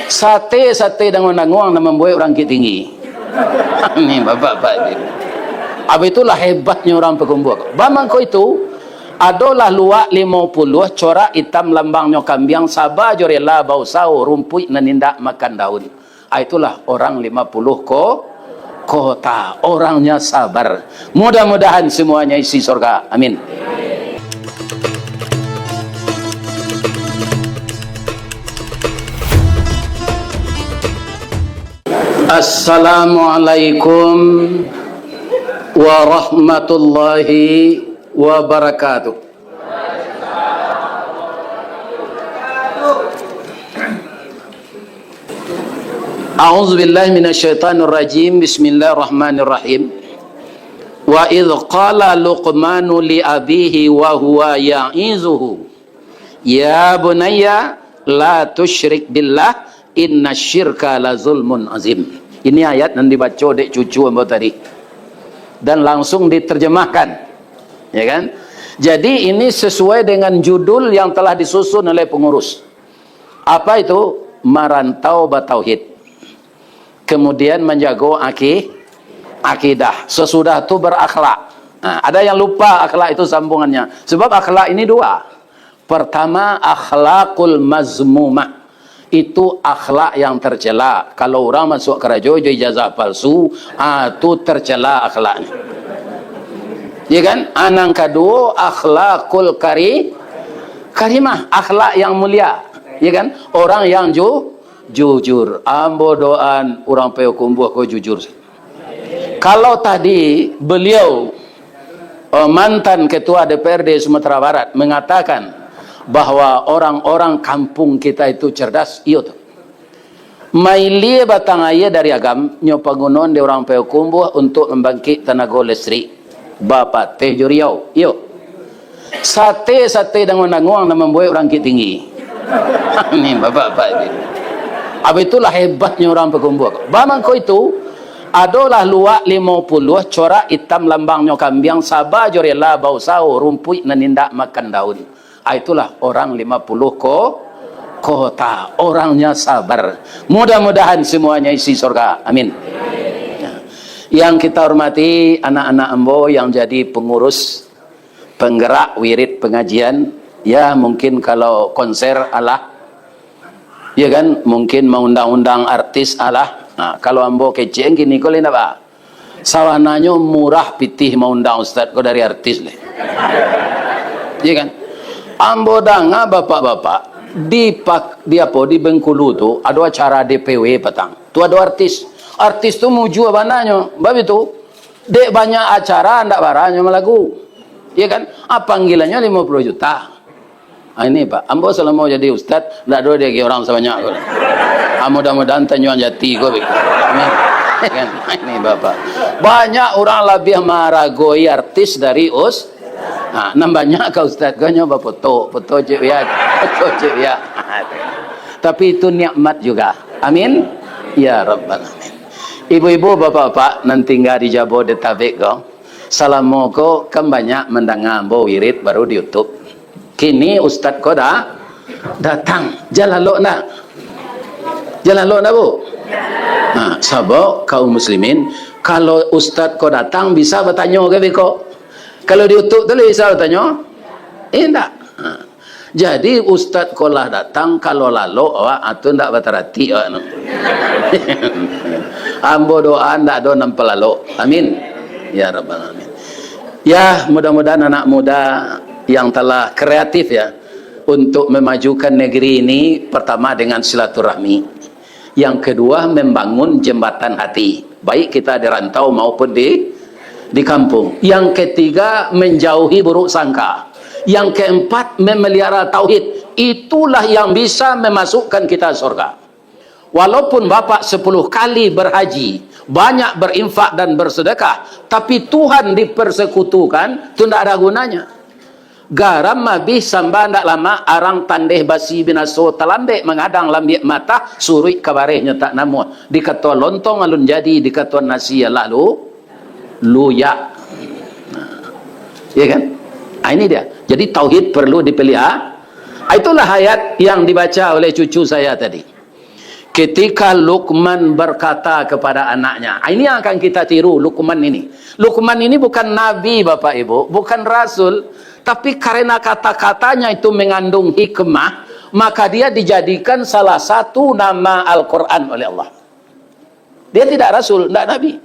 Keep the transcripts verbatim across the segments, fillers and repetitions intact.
Sate-sate danguang-danguang nan mambuek urang Bukittinggi. Ni bapak-bapak ni. Apa itulah hebatnya orang Payakumbuah. Bamangko itu, adolah luak limo puluah, corak itam lambangnyo kambiang, saba jo rela bausaho, rumpuik nan indak makan daun. Ah, itulah orang lima puluh ko-, kota, orangnya sabar. Mudah-mudahan semuanya isi surga. Amin. Assalamualaikum warahmatullahi wabarakatuh. A'udzubillahi minasyaitonirrajim. Bismillahirrahmanirrahim. Wa idh qala Luqmanu li abihi wa huwa ya'izuhu, "Ya bunayya, la tusyrik billah, inna syirka la zulmun azim." Ini ayat yang dibaco dek cucu ambo tadi. Dan langsung diterjemahkan. Ya kan? Jadi, ini sesuai dengan judul yang telah disusun oleh pengurus. Apa itu? Marantau batauhid. Kemudian manjago aki-, akidah. Sesudah tu berakhlak. Nah, ada yang lupa akhlak itu sambungannya. Sebab akhlak ini dua. Pertama, akhlakul mazmumah. Itu akhlak yang tercela. Kalau urang masuk karajo jo ijazah palsu, ah, tu tercela akhlaknyo. Ya kan? Ah, nan kaduo, akhlakul kari-, karimah, akhlak yang mulia. Ya kan? Orang yang ju-, jujur. Ambo doaan urang Payakumbuah ko jujur. Kalau tadi beliau, eh, mantan Ketua D P R D Sumatera Barat mengatakan bahwa orang-orang kampung kita itu cerdas, iyo tu. Mailie batang aia dari Agam, nyo pagunoan dek urang Payakumbuah untuk mambangkik tanago listrik. Bapateh jo Riau, iyo. Sate-sate danguang-danguang nan mambuek urang Bukittinggi. Ni bapak-bapak ni. Apa itulah hebatnya orang Payakumbuah. Bamangko itu, adolah luak limo puluah, corak itam lambangnyo kambiang, saba jo rela bausaho, rumpuik nan indak makan daun. Ah, itulah orang lima puluh ko-, kota, orangnya sabar. Mudah-mudahan semuanya isi surga. Amin. Ya. Yang kita hormati anak-anak ambo yang jadi pengurus, penggerak wirid pengajian, ya, mungkin kalau konser alah, ya kan, mungkin maundang-undang artis alah. Nah, kalau ambo kecek kini ko lain apa? Sabananyo murah pitih maundang ustaz ko dari artis leh. Iya kan? Ambo danga bapak-bapak di pak-, di apo, di Bengkulu tu ado acara D P W patang. Tu ado artis. Artis tu mujua bananyo. Bab itu, dek banyak acara ndak baranyo malagu. Iya kan? Ah, panggilannyo limo puluh juta. Ah, ini, Pak, ambo salamo jadi ustad, ndak ado diagiah urang sabanyak ko. Ah, mudah-mudahan Tanjuang Jati ko, Pak. Amin. Kan? Ini, Bapak. Banyak urang labiah maharagoi artis dari us-, ah, nan banyak ka ustad ko nyo bafoto, foto Cik Wia, foto Cik Wia. Tapi itu nikmat juga. Amin. Ya Rabbal Alamin. Ibu-ibu, bapak-bapak nan tingga di Jabodetabek ko, salamo ko kan banyak mandanga ambo wirid baru di YouTube. Kini ustad ko da-, datang. Jan lalok ndak? Jan lalok ndak, Bu? Ha, sabab kaum muslimin, kalau ustad ko datang, bisa batanyo ka beko? Kalau di YouTube tu lah bisa batanyo? Indak. Ha. Jadi, ustad ko lah datang, kalau lalok awak, ah, tu ndak bataratik awak tu. Ambo doa ndak ado nan palalok. Amin. Ya Rabbal Alamin. Ya, mudah-mudahan anak muda yang telah kreatif, ya, untuk memajukan negeri ini, pertama dengan silaturahmi. Yang kedua, membangun jembatan hati, baik kita di rantau maupun di, di kampung. Yang ketiga, menjauhi buruk sangka. Yang keempat, memelihara tauhid. Itulah yang bisa memasukkan kita surga. Walaupun bapak sepuluh kali berhaji, banyak berinfak dan bersedekah, tapi Tuhan dipersekutukan, tu ndak ada gunanya. Garam abih samba ndak lamak, arang tandeh basi binaso, talambek mangadang lambiak matah, suruik ka barehnyo tak namuah. Dikatoan lontong alun jadi, dikatoan nasi alah lu-, luyak. Nah, ya kan? Ah, ini dia. Jadi tauhid perlu dipelihara. Ah, itulah ayat yang dibaca oleh cucu saya tadi. Ketika Luqman berkata kepada anaknya, ah, ini yang akan kita tiru Luqman ini. Luqman ini bukan nabi, Bapak Ibu, bukan rasul, tapi karena kata-katanya itu mengandung hikmah, maka dia dijadikan salah satu nama Al-Quran oleh Allah. Dia tidak rasul, tidak nabi.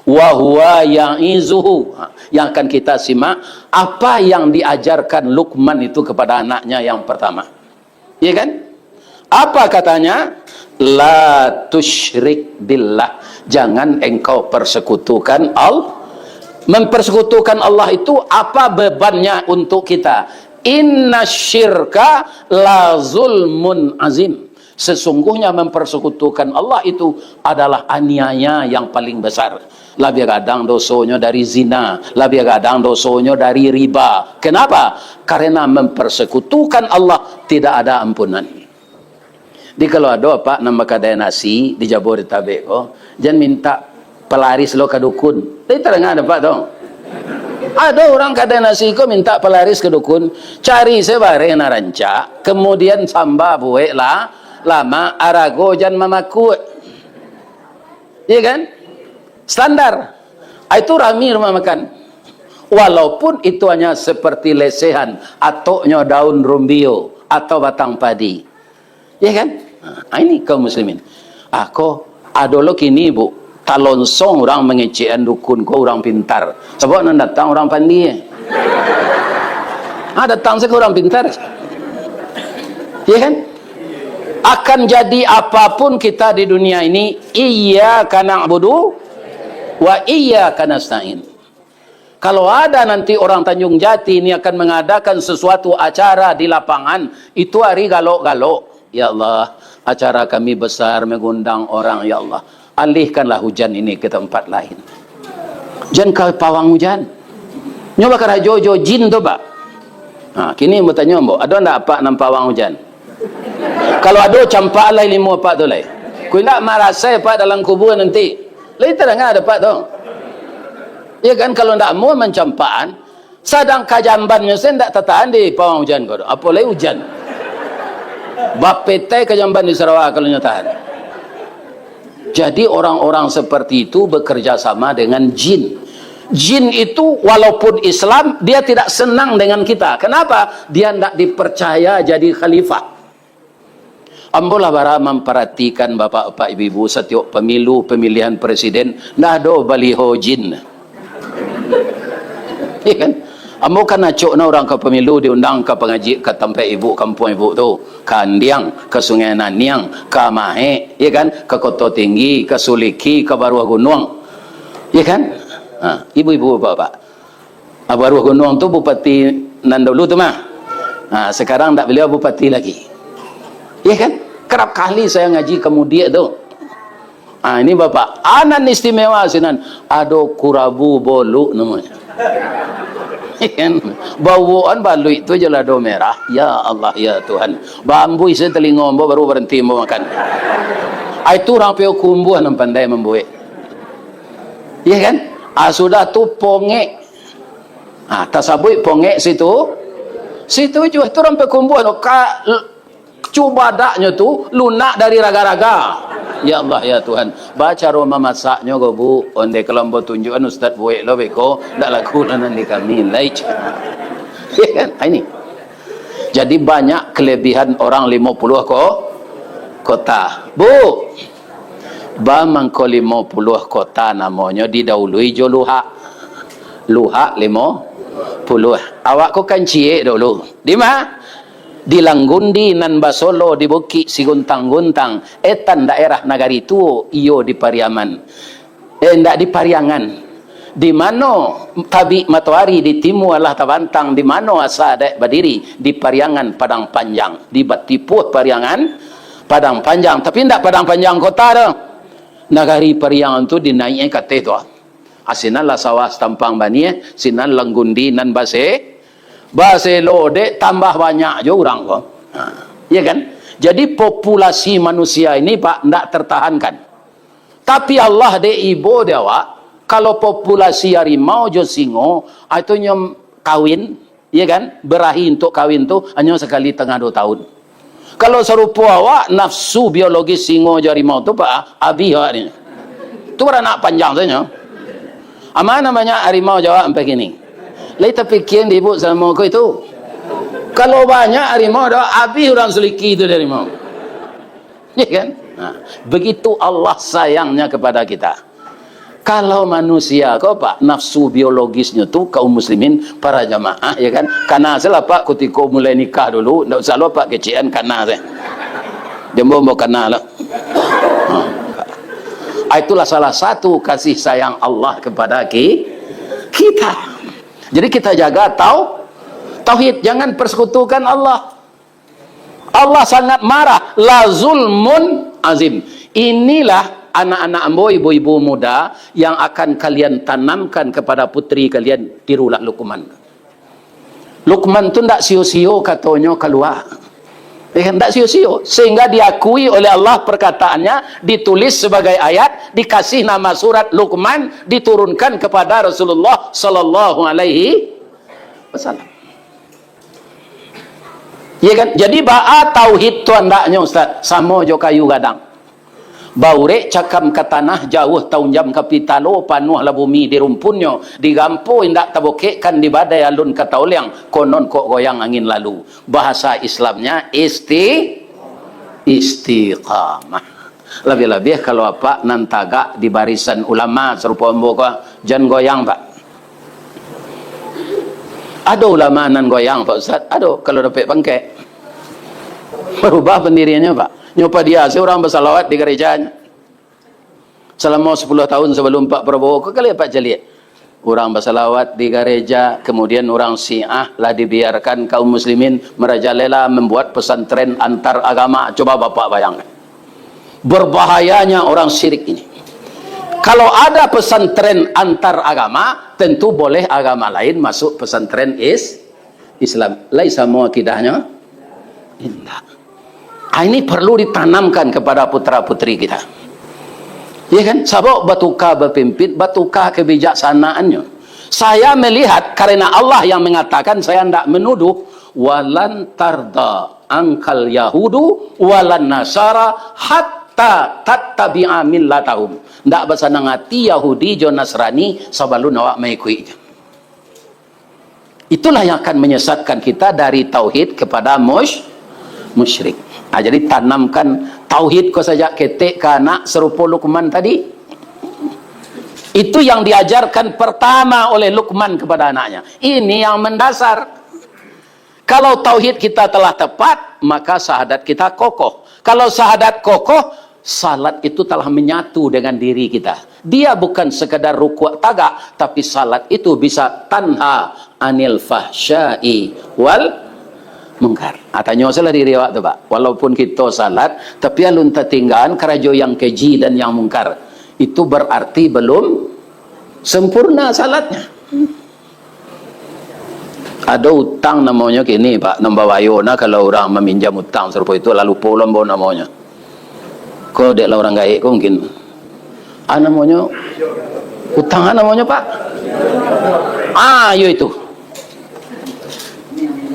Wa huwa ya'izuhu. Ha, yang akan kita simak, apa yang diajarkan Luqman itu kepada anaknya yang pertama. Iya kan? Apa katanya? La tusyrik billah. Jangan engkau persekutukan Allah. Mempersekutukan Allah itu apa bebannya untuk kita? Inna syirka la zulmun azim. Sesungguhnya mempersekutukan Allah itu adalah aniaya yang paling besar. Labiah gadang dosonyo dari zina, labiah gadang dosonyo dari riba. Kenapa? Karena mempersekutukan Allah tidak ada ampunan. Jadi, kalau ado apak nan bakadai nasi di Jabodetabek ko, jan mintak palaris lo ka dukun. Tapi tadanga dek apak tu. Ado urang kadai nasi ko mintak palaris ka dukun, cari se bareh nan rancak, kemudian samba buek lah, lamak, arago jan mamakuak. Iya kan? Standar. Ah, itu rami rumah makan. Walaupun itu hanya seperti lesehan, atoknyo daun rumbio atau batang padi. Ya kan? Ha, ini kaum muslimin. Ah, ko, ado lo kini, Bu, talonsong urang mangecekan dukun ko urang pintar. Sabab nan datang urang pandie. Ah, datang sajo urang pintar. Ya kan? Akan jadi apapun kita di dunia ini, iyyaka na'budu wa iyyaka nasta'in. Kalau ada nanti orang Tanjung Jati ini akan mengadakan sesuatu acara di lapangan, itu ari galok-galok. Ya Allah, acara kami besar mengundang orang, ya Allah. Alihkanlah hujan ini ke tempat lain. Jan ka pawang hujan. Nyo bakarajo jo jin tu, Pak. Ha, kini batanyo ambo, ado ndak apak nan pawang hujan? Kalau ado, campak lai limo apak tu lai. Kok indak marasai apak dalam kubua nanti. Lai tadanga dek apak tu. Ya kan, kalau ndak amuah mancampakan, sadang kajambannyo se ndak tatahan di pawang hujan ko tu. Apo lai hujan. Bapetai kajamban di Sarawak kalau nyo tahan. Jadi orang-orang seperti itu bekerja sama dengan jin. Jin itu walaupun Islam, dia tidak senang dengan kita. Kenapa? Dia ndak dipercaya jadi khalifah. Ambo lah bara mamparatikan bapak-bapak, ibu-ibu, satiok pamilu, pamilihan presiden, ndak ado baliho jin. Iya kan? Ambo kan acok nah urang ka pamilu, diundang ka pangaji, ka tampek ibu, kampuang ibu tu, ka Andiang, ka Sungai Naniang, ka Mahek, iya kan? Ka Koto Tinggi, ka Suliki, ka Baruah Gunuang. Iya kan? Ha, ibu-ibu, bapak-bapak. Ah, Baruah Gunuang tu bupati nan dulu tu mah. Ha, sekarang ndak, beliau bupati lagi. Iya kan? Kerap kali saya ngaji ka Mudiak tu. Ah, ini Bapak, anan istimewa sinan, ado kurabu boluk namonyo. Kan? Bawaan baluik tu jalado merah. Ya Allah, ya Tuhan. Baambuih se talingo ambo, baru baranti ambo makan. Ah, itu urang Payakumbuah nan pandai mambuek. Iya kan? Ah, sudah tu pongek. Ah, tasabuik pongek situ. Situ juo tu urang Payakumbuah tu. Ka, Cubadaknyo tu lunak dari raga-raga. Ya Allah, ya Tuhan. Bacaro mamasaknyo ko, Bu. Onde kalau ambo tunjuakan Ustaz buek lo beko, ndak laku lah nan di kami, lai. Ya kan? Ah, ini. Jadi banyak kelebihan orang limo puluah ko-, kota. Bu, ba mangko limo puluah kota namonyo didahului jo luhak. Luhak limo puluah. Awak ko kan ciek dulu. Di ma? Di Langgundi nan basolo di bukik Siguntang-guntang, etan daerah Nagari Tuo, iyo di Pariaman. Eh, indak di Pariangan. Di mano tabik matoari di timua lah tabantang, di mano asa adaik badiri, di Pariangan Padang Panjang. Di Batipuah Pariangan Padang Panjang, tapi indak Padang Panjang kota doh. Nagari Pariangan tu dinaiak ka ateh tu. Ah, sinan lah sawah Satampang Baniah, sinan Langgundi nan base-, baselo dek, tambah banyak jo urang ko. Ha, iya kan? Jadi populasi manusia ini, Pak, ndak tertahankan. Tapi Allah dek ibo di awak, kalau populasi harimau jo singo, ah, itu nyo kawin, iya kan? Barahi untuk kawin tu hanyo sakali tangah duo tahun. Kalau sarupo awak, nafsu biologis singo jo harimau tu, Pak, abih awak ni. Tu baranak panjang sajo. Ama namanya harimau jo awak sampai kini. Lai tapikia di ibu salamo ko itu. Kalau banyak harimau, dah abih urang Suliki tu dari harimau. Ya kan? Nah, begitu Allah sayangnya kepada kita. Kalau manusia ko, Pak, nafsu biologisnyo tu, kaum muslimin, para jamaah, ya kan, kana sajolah, Pak, kutiko mulai nikah dulu, ndak usah lo, Pak, kecekan, kana sajo. Jombo ambo kana lo. Ha. Ah, itulah salah satu kasih sayang Allah kepada ki-, kita. Jadi kita jaga tau-, tauhid, jangan persekutukan Allah. Allah sangat marah, la zulmun azim. Inilah anak-anak ambo, ibu-ibu muda, yang akan kalian tanamkan kepada putri kalian, tirulah Luqman. Luqman tu ndak sio-sio katonyo kalua. Eh, ndak sio-sio. Sehingga diakui oleh Allah perkataannya, ditulis sebagai ayat, dikasih nama surat Luqman, diturunkan kepada Rasulullah sallallahu alaihi wasallam. Iya kan? Jadi, baa tauhid tu andaknyo, Ustaz? Samo jo kayu gadang. Baurek cakam ka tanah, jauah taunjam ka pitalo, panuahlah bumi di rumpunnyo, digampo indak tabokekkan, di badai alun ka taoliang, konon kok goyang angin lalu. Bahasa Islamnya isti-, istiqamah. Labiah-labiah kalau apak nan tagak di barisan ulama sarupo ambo ko, jan goyang, Pak. Ado ulama nan goyang, Pak Ustaz? Ado, kalau dapek pangkek. Barubah pandiriannyo, Pak. Nyo padia se urang basalawat di garejanya. Salamo sapuluah tahun sabalum Pak Prabowo, ko kali Apak caliak. Urang basalawat di gareja, kemudian urang Syiah lah dibiarkan kaum muslimin merajalela, membuat pesantren antar agama. Coba Bapak bayangkan. Berbahayanya orang syirik ini. Kalau ada pesantren antar agama, tentu boleh agama lain masuk pesantren is-, Islam. Lai samo akidahnyo? Indak. Ah, ini perlu ditanamkan kepada putra-putri kita. Ya kan? Sabab batuka bapimpin, batuka kebijaksanaannyo. Saya melihat, karena Allah yang mengatakan, saya ndak menuduh, "Walan tarda angkal yahudu walan nasara hatta tattabi'a millatahum." Ndak basanang ati Yahudi jo Nasrani sabalun awak maikuiknyo. Itulah yang akan menyesatkan kita dari tauhid kepada mush-, musyrik. Ah, jadi tanamkan tauhid ko saja ketek ka anak sarupo Luqman tadi. Itu yang diajarkan pertama oleh Luqman kepada anaknya. Ini yang mendasar. Kalau tauhid kita telah tepat, maka syahadat kita kokoh. Kalau syahadat kokoh, salat itu telah menyatu dengan diri kita. Dia bukan sekadar rukuk tagak, tapi salat itu bisa tanha anil fahsyai wal mungkar. Ah, tanyo sajolah diri awak tu, Pak. Walaupun kito salat, tapi alun tatinggaan karajo yang keji dan yang mungkar. Itu berarti belum sempurna salatnya. Ado utang namonyo kini, Pak, nan babayo nah kalau urang maminjam utang sarupo itu, lah lupo lo ambo namonyo. Ko dek lah urang gaek ko mungkin. Ah, namonyo utang, ah, namonyo, Pak? Ah, iyo itu.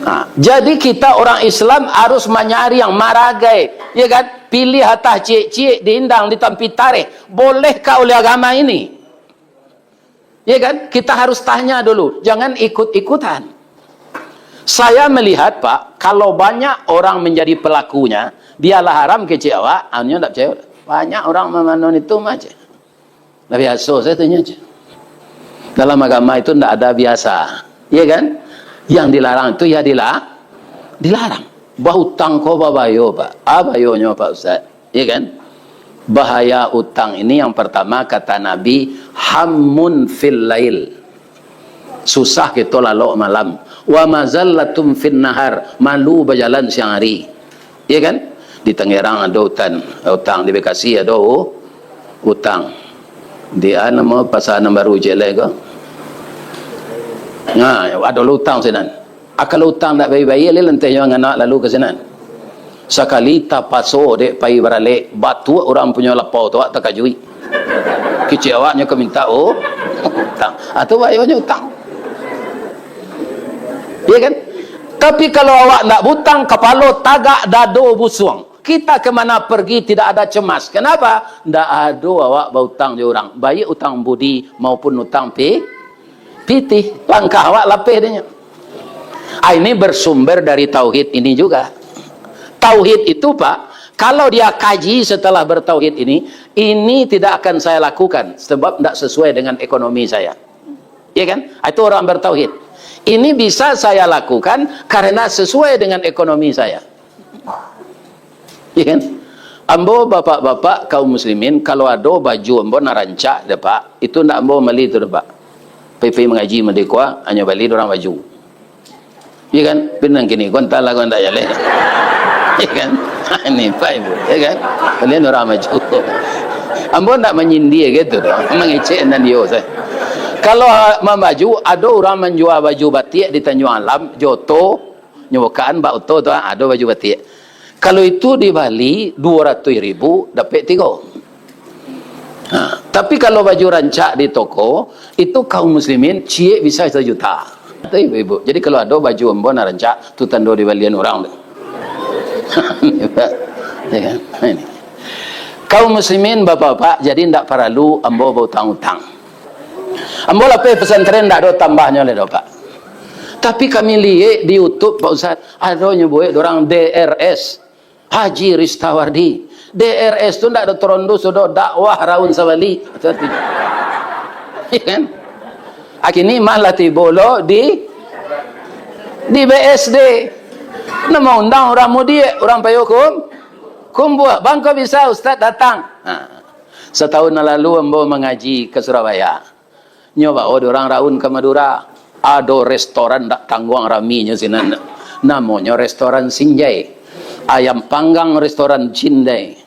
Ah, jadi kita orang Islam harus manyaring, maragai, ya kan? Pilih atah ciek-ciek, diindang, ditampi tareh. Bolehkah oleh agama ini? Ya kan? Kita harus tanya dulu, jangan ikut-ikutan. Saya melihat, Pak, kalau banyak orang menjadi pelakunya, bialah haram kecek awak, anyo ndak percaya. Banyak orang mamanon itu mah, cek. Lah biaso sajo tu nyo, cek. Dalam agama itu ndak ada biasa. Ya kan? Yang dilarang itu ya dila-, dilarang. Bahutang ko babayo, Pak. Ah, bayonyo, Pak Ustaz. Ya kan? Bahaya utang ini yang pertama kata Nabi, "Hammun fil lail." Susah kito lalok malam. "Wa mazallatum fin nahar." Malu bajalan siang hari. Ya kan? Di Tangerang ado utan-, utang, di Bekasi ado u-, utang. Di, ah, namo pasar nan baru cek lai ko. Nah, ado lo utang sinan. Ah, kalau utang ndak bayia-bayia, lai lantianyo ngan awak lalu ka sinan. Sakali tapaso dek pai baralek, batuak urang punyo lapau tu, awak takajuik. Kecek awaknyo ka mintak, oh, utang. Ah, tu bayonyo utang. Iya kan? Tapi kalau awak ndak bautang, kapalo tagak, dado busuang. Kita kemana pergi tidak ada cemas. Kenapa? Ndak ado awak bautang jo urang. Baik utang budi maupun utang pi-, pitih. Langkah awak lapeh dinyo. Ah, ini bersumber dari tauhid ini juga. Tauhid itu, Pak, kalau dia kaji setelah bertauhid ini, ini tidak akan saya lakukan sebab ndak sesuai dengan ekonomi saya. Ya kan? Ah, itu orang bertauhid. Ini bisa saya lakukan karena sesuai dengan ekonomi saya. Ya kan? Ambo, bapak-bapak, kaum muslimin, kalau ado baju ambo nan rancak, dah, Pak, itu ndak ambo mali tu, dah, Pak. Pai-pai mangaji Madikua, hanyo bali urang baju. Ya kan? Pinang kini, kontak lah, kontak jaleh. Ya kan? Ini, Pak, Ibu. Ya kan? Kalian urang baju. Ambo ndak manyindir gitu doh. Mangecek nan dio saja. Kalau mambaju, ado urang manjua baju batik di Tanjuang Alam, Joto, nyo bukaan bak oto tu, ah, ado baju batik. Kalau itu dibali duo ratuih ribu, dapek tigo. Ha, tapi kalau baju rancak di toko, itu kaum muslimin ciek bisa sajuta. Itu ibu-ibu. Jadi kalau ado baju ambo nan rancak, tu tando dibalian urang tu. Ya kan? Ini. Kaum muslimin, bapak-bapak, jadi ndak paralu ambo bautang-utang. Ambo lapeh pesantren ndak ado tambahnyo lai doh, Pak. Tapi kami liek di YouTube, Pak Ustaz, ado nyo buek dorang D R S, Haji Ristawardi. D R S tu ndak ado torondus, sudah dakwah raun sabali. Itu artinya. Ya kan? Akini malah tibo lo di, di B S D. Namo undang urang mudiak, urang payokum, kumbuah. Bangko bisa Ustaz datang. Ha. Satahun nan lalu ambo mangaji ka Surabaya. Nyo bao dek urang raun ka Madura. Ado restoran ndak tangguang raminyo sinan. Namonyo restoran Sinjai. Ayam panggang restoran Sinjai.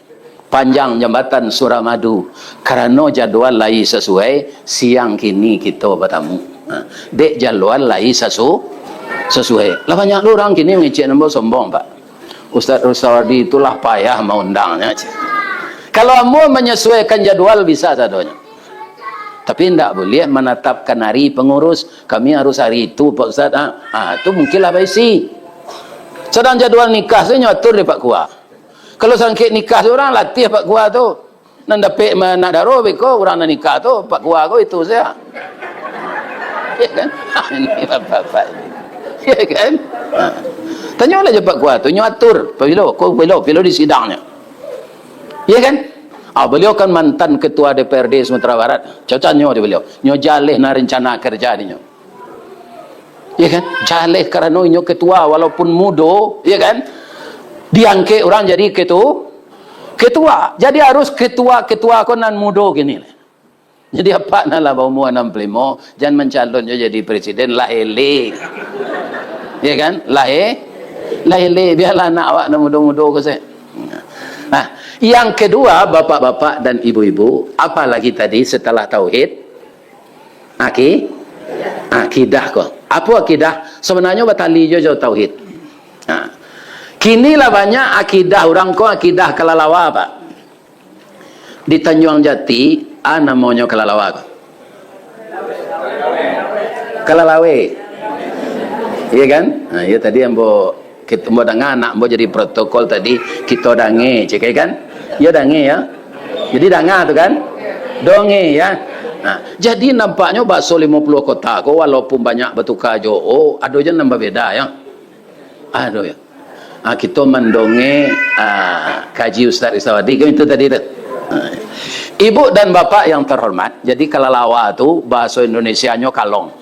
Panjang jambatan Suramadu. Karano jadwal lai sasuai, siang kini kito batamu. Ha. Dek jadwal lai sasu-, sasuai. Lah banyak lo urang kini mangecek ambo sombong, Pak. Ustaz Ristawardi itulah payah maundangnya. Kalau ambo manyasuaikan jadwal bisa sadonyo. Tapi ndak buliah manatapkan ari pangurus, kami harus ari itu, Pak Ustaz. Ah, ah, tu mungkinlah baisi. Sadang jadwal nikah tu nyo atur dek Pak Kua. Kalau sangkek nikah tu urang latih Pak Kua tu. Nan dapek ma-, anak daro beko urang nan nikah tu, Pak Kua ko itu saja. Ya kan? Ini bapak-bapak ini. Ya kan? Ha. Tanyolah je Pak Kua tu, nyo atur. Pabilo, ko pabilo, pabilo di sidangnyo. Ya kan? Ah, beliau kan mantan ketua D P R D Sumatera Barat. Cocanyo di beliau. Nyo jaleh na rencana kerja dinyo. Ya kan? Jaleh karano inyo ketua walaupun mudo, ya kan? Diangkek urang jadi ketu-, ketua. Jadi harus ketua-ketua ko nan mudo kini. Jadi apak nan lah baumua anam puluah limo, jan mancalon jo jadi presiden, lah eleh. Ya kan? Lah e-, lah eleh, biarlah anak awak nan mudo-mudo ko se. Nah, yang kedua, bapak-bapak dan ibu-ibu, apalagi tadi setelah tauhid, Aki-, akidah ko. Apo akidah? Sabananyo batali jo, jo tauhid. Nah, kini lah banyak akidah urang ko, akidah kalalawa, Pak. Di Tanjuang Jati, a namonyo kalalawa ko? Kalalawe. Iya kan? Nah, iya tadi ambo Kito ambo danga, anak ambo jadi protokol tadi, kito dange, cek kan? Yo dange, ya. Jadi danga tu kan? Donge, ya. Nah, jadi nampaknyo baso limo puluah kota ko, walaupun banyak batuka jo, oh, ado je nan babeda, ya. Ado, ya. Ah, kito mandonge, ah, kaji Ustaz Ristawardi, kan itu tadi tu. Ah. Ibu dan Bapak yang terhormat, jadi kalalawa tu bahaso Indonesianyo kalong.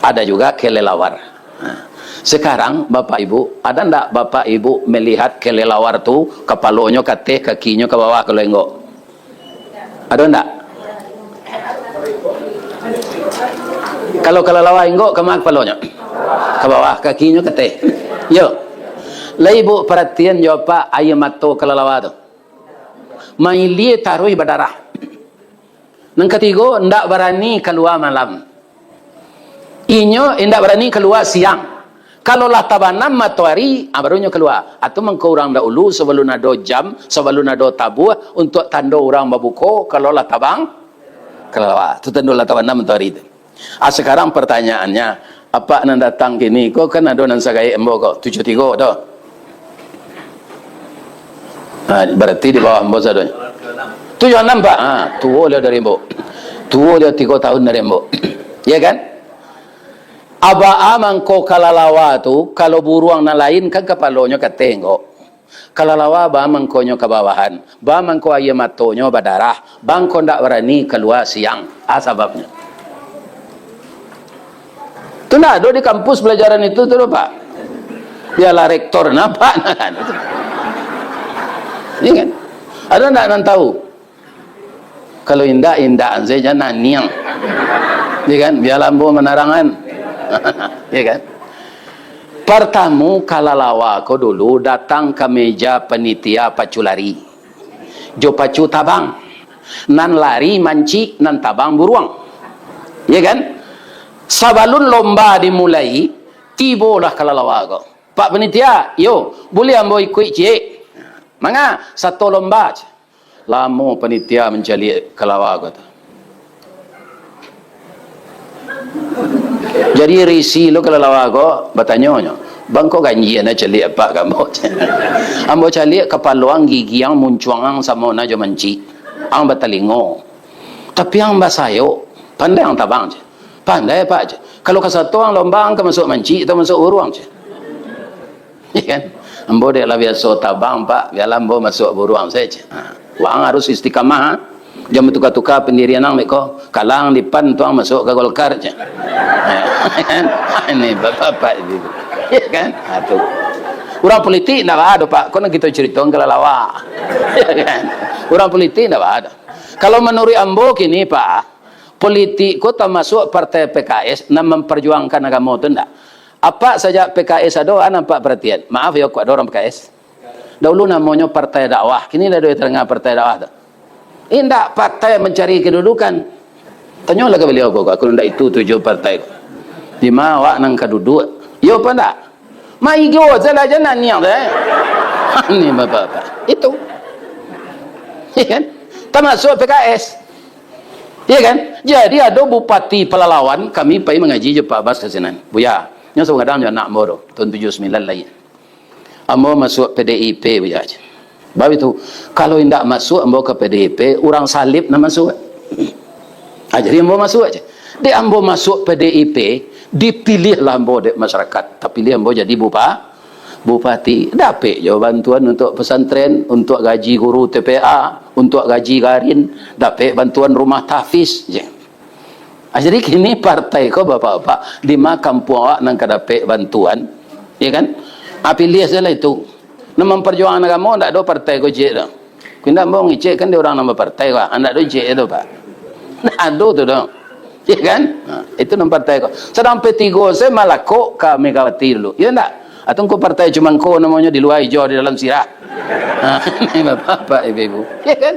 Ada juga kelelawar. Nah, sekarang, Bapak Ibu, ada ndak Bapak Ibu melihat kelelawar tu, kapalonyo ka ateh, kakinyo ka bawah, kalau inggok? Ada ndak? Kalau kelelawar inggok, kama kapalonyo? Ka bawah, kakinyo ka ateh. Yo. Lai Ibu paratian jo, Pak, aia mato kelelawar tu. Mailia taruih badarah. Nan katigo, indak barani kalua malam. Inyo indak barani kalua siang. Kalau lah tabanam matoari, ah, baru inyo kalua. Atau mangko urang dahulu, sabalun ado jam, sabalun ado tabuah, untuak tando urang babuko, kalau lah tabang, kalua. Tu tando lah tabanam matoari tu. Ah, sekarang pertanyaannya, Apak nan datang kini ko kan ado nan sagaek ambo ko, tujuah tigo tu. Ha, berarti di bawah ambo sadonyo. Tujuah anam, Pak. Ha, tuo liau dari ambo. Tuo liau tigo tahun dari ambo. Ya kan? Abaa mangko kalalawa tu, kalau buruang nan lain kan kapalonyo ka tengok. Kalalawa ba mangkonyo kabawahan, ba mangko aia matonyo badarah, ba mangko ndak barani kalua siang. A sababnyo. Tu ndak ado di kampus pelajaran itu tu, Pak. Biarlah rektor nampak, nah, kan. Iya kan? Ado ndak nan tahu? Kalau indak, indak saja naniang. Ya kan? Biarlah ambo manarangan. Ya kan? Partamo kalalawa ko dulu datang ka meja panitia pacu lari. Jo pacu tabang. Nan lari mancik, nan tabang buruang. Ya kan? Sabalun lomba dimulai, tibolah kalalawa ko. "Pak panitia, yo, buliah ambo ikuik ciek?" "Manga, sato lomba," ceh. Lamo panitia mancaliak kalalawa ko tu. Jadi risi lo kalalawa ko, batanyo nyo, "Bangko ganjia nan caliak apak ka ambo?" "Ambo caliak kapalo ang, gigi ang, muncuang ang samo na jo mancik. Ang batalingo. Tapi ang basayok, pandai ang tabang," ceh. "Pandai, Pak," ceh. "Kalau kasato ang lomba, ang ka masuak mancik atau masuak buruang?" ceh. Ya kan? "Ambo dek lah biaso tabang, Pak, bialah ambo masuak buruang sajo." Ha. Waang harus istiqamah, ha. Jan batuka-tuka pandirian ang beko. Kalang dipan tu ang masuak ka Golkar, ceh. Ha, kan? Ini bapak-bapak ini. Ya kan? Ha, tu. Urang politik ndak baa doh, Pak. Ko nan kito caritokan kalalawa. Ya kan? Urang politik ndak baa doh. Kalau manuruik ambo kini, Pak, politik ko tamasuak partai P K S nan mamparjuangkan agamo tu ndak? Apak sajak P K S ado, a nan apak paratian? Maaf yo, kok ado urang P K S? Dahulu namonyo Partai Dakwah, kini lah ado tadanga Partai Dakwah tu? Indak, partai mancari kedudukan. Tanyolah ka baliau ko, aku ndak itu tujuan partai ko. Di ma awak nan ka duduak? Iyo apo ndak? Maigo salah je naniang tu, eh. Ini bapak-bapak. Itu. Ya kan? Tamasuak P K S. Ya kan? Jadi ado bupati palalawan, kami pai mangaji jo Pak Bas ka sinan. "Buya, nyo sagadang jo anak ambo tu, tahun tujuah sambilan lahia. Ambo masuak P D I P, Buya," ceh. Babitu, "Kalau indak masuak ambo ka P D I P, urang salib nan masuak." Ah, jadi ambo masuak, ceh. Dek ambo masuak P D I P, dipiliahlah ambo dek masyarakat. Tapiliah ambo jadi bupa-, bupati. Dapek jo bantuan untuak pesantren, untuak gaji guru T P A, untuak gaji garin, dapek bantuan rumah tahfiz, ceh. Ah, jadi kini partai ko, bapak-bapak, di ma kampuang awak nan ka dapek bantuan, ya kan? Ah, piliah sajolah itu. Nan mamparjuangan agamo ndak ado partai ko ciek tu. Indak ambo ngicek kan di urang nan bapartai ko, ah, ndak ado ciek tu, Pak. Ndak ado tu doh. Ya kan? Ha, itu nan partai ko. Sadang P tigo se malakok ka Megawati dulu. Ya ndak? Atau ko partai cumangko namonyo, di lua ijo, di dalam sirah. Ha, ini bapak-bapak, ibu-ibu. Ya kan?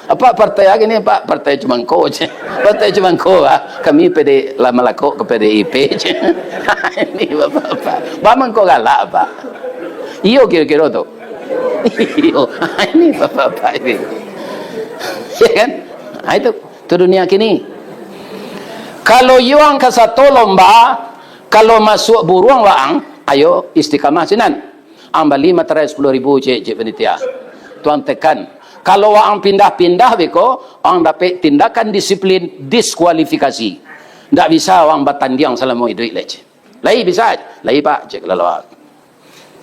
Apak partai lagi ni, Pak? Partai cumangko, ceh. Partai cumangko, ah. Kami P D, lah malakok ka P D I P, ceh. Ini bapak-bapak. Ba mangko galak, Pak. Iyo kiro-kiro tu. Iyo. Ini bapak-bapak ini. Ya kan? Ah, itu. Tu dunia kini. Kalau yuang ka sato lomba, kalau masuak buruang waang, ayo istiqamah sinan. Ang bali materai sapuluah ribu, cek, cek panitia. Tuang tekan. Kalau waang pindah-pindah beko, ang dapek tindakan disiplin, diskualifikasi. Ndak bisa waang batandiang salamo iduik lai, cek. Lai bisa? Lai, Pak, cek lalu.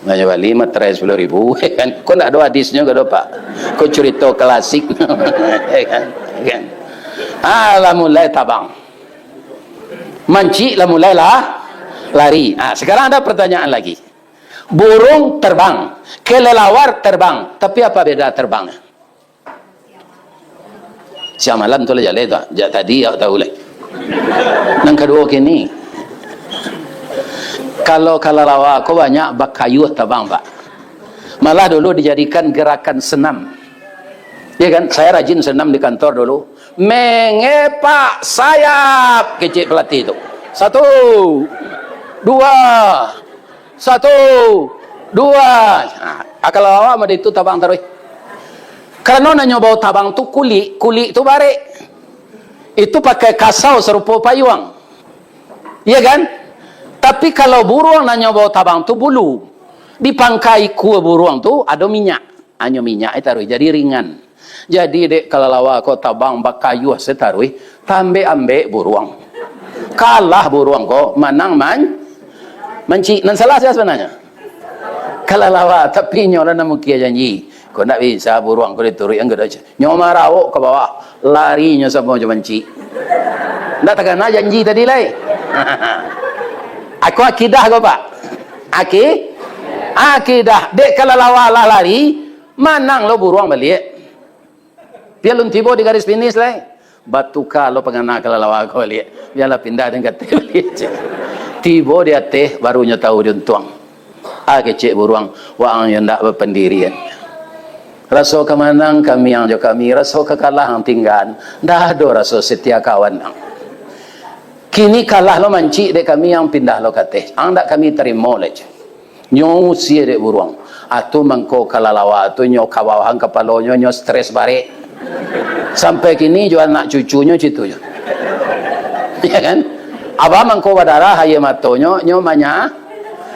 Nyo bali materai sapuluah ribu, kan? Ko ndak ado hadisnyo ko do, Pak? Ko curito klasik. Kan? Kan? Ah, lah mulai tabang. Mancik lah mulai lah lari. Ah, sekarang ada pertanyaan lagi. Burung terbang, kelelawar terbang, tapi apa beda terbangnya? Siang malam tu lah jaleh tu, jak tadi awak tahu lai. Nan kaduo kini, kalau kalalawa ko banyak bakayuah tabang, Pak. Malah dulu dijadikan gerakan senam. Ya kan? Saya rajin senam di kantor dulu. Mengepak sayap, kecek pelatih tu. Satu, dua, satu, dua. Nah, kalau awak mah itu tabang taruih. Karano nan nyo bao tabang tu kulik, kulik tu barek. Itu pakai kasau sarupo payuang. Iya kan? Tapi kalau buruang nan nyo batabang tu bulu, di pangka ikua buruang tu ado minyak. Hanyo minyak e taruih, jadi ringan. Jadi, dek kalalawa ko tabang bakayuah se taruih, tambek-ambek buruang. Kalah buruang ko, manang man-, mancik. Nan salah sia sabananyo? Kalalawa, tapi inyo lah nan mukia janji. Ko ndak bisa buruang ko dituruik ang kedo. Nyo marawok ka bawah, lari nyo samo jo mancik. Ndak takana janji tadi lai. Ako akidah ko, Pak. Aki-, akidah. Dek kalalawa lah lari, manang lo buruang baliak. Bia lun tibo di garis finish lai. Batuka lo pangana kalalawa ko baliak. Bialah pindah dek kateh baliak. Tibo di ateh, baru nyo tahu diuntuang. Ah, kecek buruang, waang yo ndak bapandirian. Raso ka manang kamiang jo kami, raso ka kalah ang tinggaan. Ndak ado raso setia kawan ang. Kini kalah lo mancik dek kami, ang pindah lo ka ateh. Ang ndak kami tarimo lai. Nyo usie dek buruang. Atu mangko kalalawa tu nyo kabawahan kapalonyo, nyo stres barek. Sampai kini jo anak cucunyo citu jo. Ya kan? Abah mangko badarah aia matonyo, nyo manya-,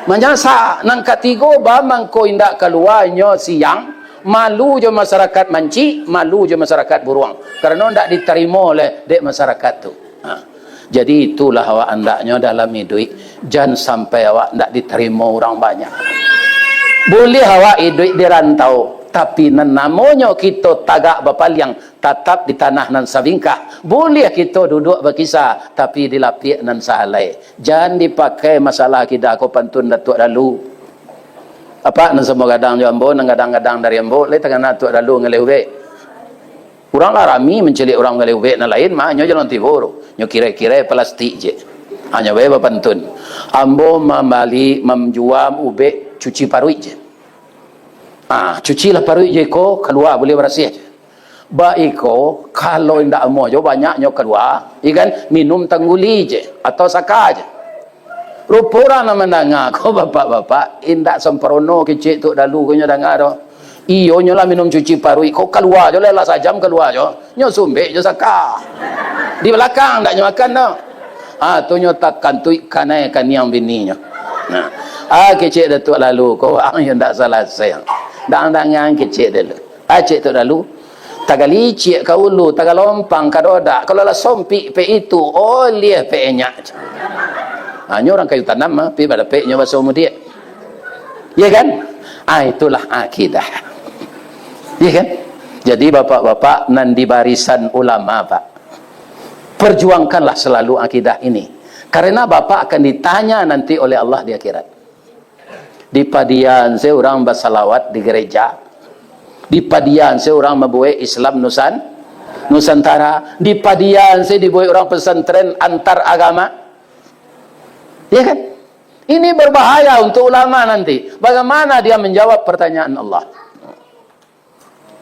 manyasak. Nan katigo, bah mangko indak kalua, nyo siang, malu jo masyarakat mancik, malu jo masyarakat buruang. Karano ndak ditarimo leh dek masyarakat tu. Ha. Jadi, itulah awak andaknyo dalam iduik, jan sampai awak ndak ditarimo urang banyak. Buliah awak iduik di rantau, tapi nan namonyo kito tagak bapaliang, tatap di tanah nan sabingkah. Buliah kito duduak bakisa, tapi di lapiak nan sahalai. Jan dipakai masalah akidah ko pantun Datuak Dalu. Apak nan samo gadang jo ambo, nan gadang-gadang dari ambo, lai takana Datuak Dalu ngaleh ubek. Urang lah rami mancaliak urang manggaleh ubek nan lain, mah, nyo jalun tibo tu. Nyo kirai-kirai palastik je. Hanyo bae bapantun. Ambo mambali, manjua ubek cuci paruik je. Ah, cucilah paruik je iko, kalua buliah barasiah je. Ba iko, kalau indak amuah jo banyaknyo kalua, iya kan, minum tangguli je, atau saka je. Rupo urang nan mandanga ko, bapak-bapak, indak samparono kecek tu dalu ko nyo danga tu. Iyo, nyo lah minum cuci paruik ko, kalua jo lah, lah sajam kalua jo. Nyo sumbek jo saka. Di balakang, ndak nyo makan tu. Ah, tu nyo takantuik kanai kaniang bininyo. Nah, ah, kecek Datuak Lalu ko, ang yo ndak salasai. Dang dangan kecek Dalu. Ah, cek tu dalu. Tagalicik ka ulu, tagalompang ka dodak. Kalau lah sompik pek itu, oliah pek enyak. Ha, nyo urang kayu tanam, ha, pi badapek nyo baso mudiak. Iya kan? Ah, itulah akidah. Iya kan? Jadi, bapak-bapak nan di barisan ulama, Pak, perjuangkanlah selalu akidah ini. Karena Bapak akan ditanya nanti oleh Allah di akhirat. Di padian se urang basalawat di gereja. Di padian se urang mambuek Islam Nusan-, Nusantara. Di padian se dibuek urang pesantren antar agama. Ya kan? Ini berbahaya untuk ulama nanti. Bagaimana dia menjawab pertanyaan Allah?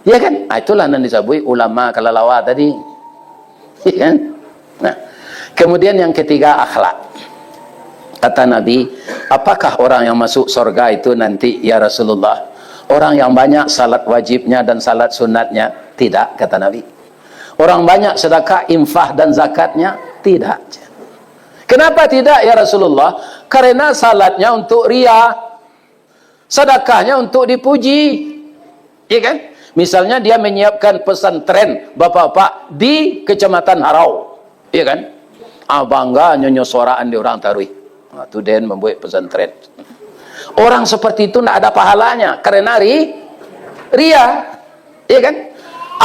Ya kan? Ah, itulah nan disabuik ulama kalalawa tadi. Ya kan? Nah, kemudian yang ketiga, akhlak. Kata Nabi, "Apakah orang yang masuk surga itu nanti, ya Rasulullah? Orang yang banyak salat wajibnya dan salat sunatnya?" "Tidak," kata Nabi. "Orang banyak sedekah, infak dan zakatnya?" "Tidak." "Kenapa tidak, ya Rasulullah?" "Karena salatnya untuk riya, sedekahnya untuk dipuji." Iya kan? Misalnya dia menyiapkan pesantren, bapak-bapak, di Kecamatan Harau. Iya kan? Ah, bangga nyo, nyo sorakan di urang taruih. Ah, tu den mambuek pesantren. Orang seperti itu ndak ada pahalanya, karena ri-, riya. Iya kan?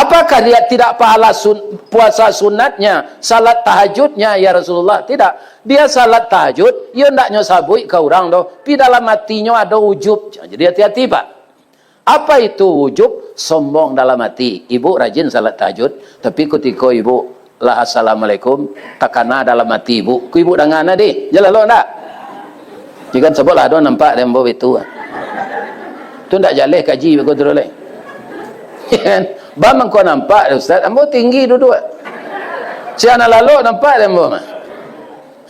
Apakah dia tidak pahala sun-, puasa sunatnya, salat tahajudnya, ya Rasulullah? Tidak. Dia salat tahajud, iyo ndak nyo sabuik ka urang doh. Tapi dalam hatinyo ado ujub. Jadi hati-hati, Pak. Apa itu ujub? Sombong dalam hati. Ibu rajin salat tahajud, tapi kutiko ibu lah assalamualaikum, takana dalam hati ibu. Ku ibu danga nadeh. Jaleh lo ndak? Jika sebutlah ado nampak dek ambo itu. Tu ndak jaleh kaji beko tu lai. Kan? Ba mangko nampak dek ustaz, ambo tinggi duduak. Si anak lalok nampak dek ambo mah.